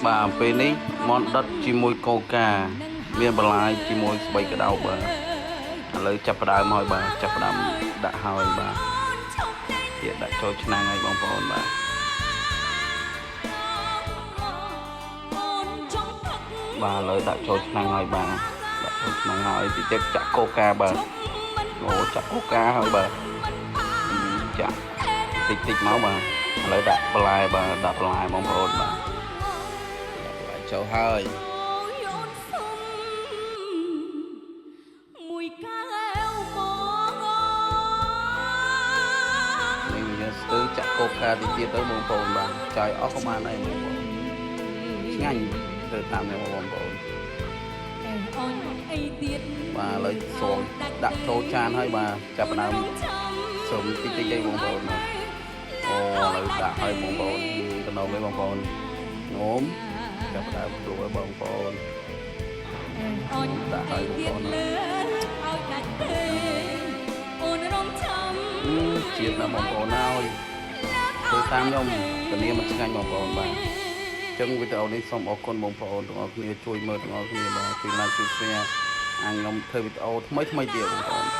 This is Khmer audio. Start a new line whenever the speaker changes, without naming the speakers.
បាទពេលនេះមន់ដិតជាមួយកូកាមានបន្លែជាមួយស្បៃក្តៅបាទឥឡូវចាប់ផ្ដើមហើយបាទចាប់ផ្ដើមដាក់ហើយបាទទៀតដាក់ចូលឆ្នាំងហើយបងប្អូនបាទបាទឥឡូវដាក់ចូលឆ្នាំងហើយបាទដាក់ចូលឆ្នាំងហើយតិចទៀតចាក់កូកាបាទអូចាក់កូកាហើយបាទចាក់តិចតិចមកបាទឥឡូវដាក់បន្លែបាទដាក់បន្លែបងប្អូនបាទដាក់បន្លែចូលហើយ
អូនសុំមួយកែវមក
នេះយើងស្ទើរចាក់កូកាតិចទៀតទៅបងប្អូនបាទចាយអស់ក៏បានដែរបងប្អូនឆ្ងាញ់ទៅតាមនេះបងប្អូន
អូនអីទៀត
បាទឥឡូវស្រងដាក់ចូលចានហើយបាទចាប់ផ្ដើមសុំតិចតិចឯងបងប្អូនបាទអូឥឡូវដាក់ឲ្យបងប្អូនតំណងឯងបងប្អូនងោមចាប់ផ្ដើមភ្លក់ឲ្យបងប្អូន
អូន
ដាក់ឲ្យ
អី
បងប្អូន
ទៀតលើឲ្យដាច់ទេអូនរងចាំ
ជាតិណាស់បងប្អូនហើយធ្វើតាមខ្ញុំធានាមិនឆ្ងាញ់បងប្អូនបាទចឹងវីដេអូនេះសូមអរគុណបងប្អូនទាំងអស់គ្នាជួយមើលទាំងអស់គ្នាបាទជួយ like ជួយ share អាខ្ញុំធ្វើវីដេអូថ្មីថ្មីទៀតបងប្អូន។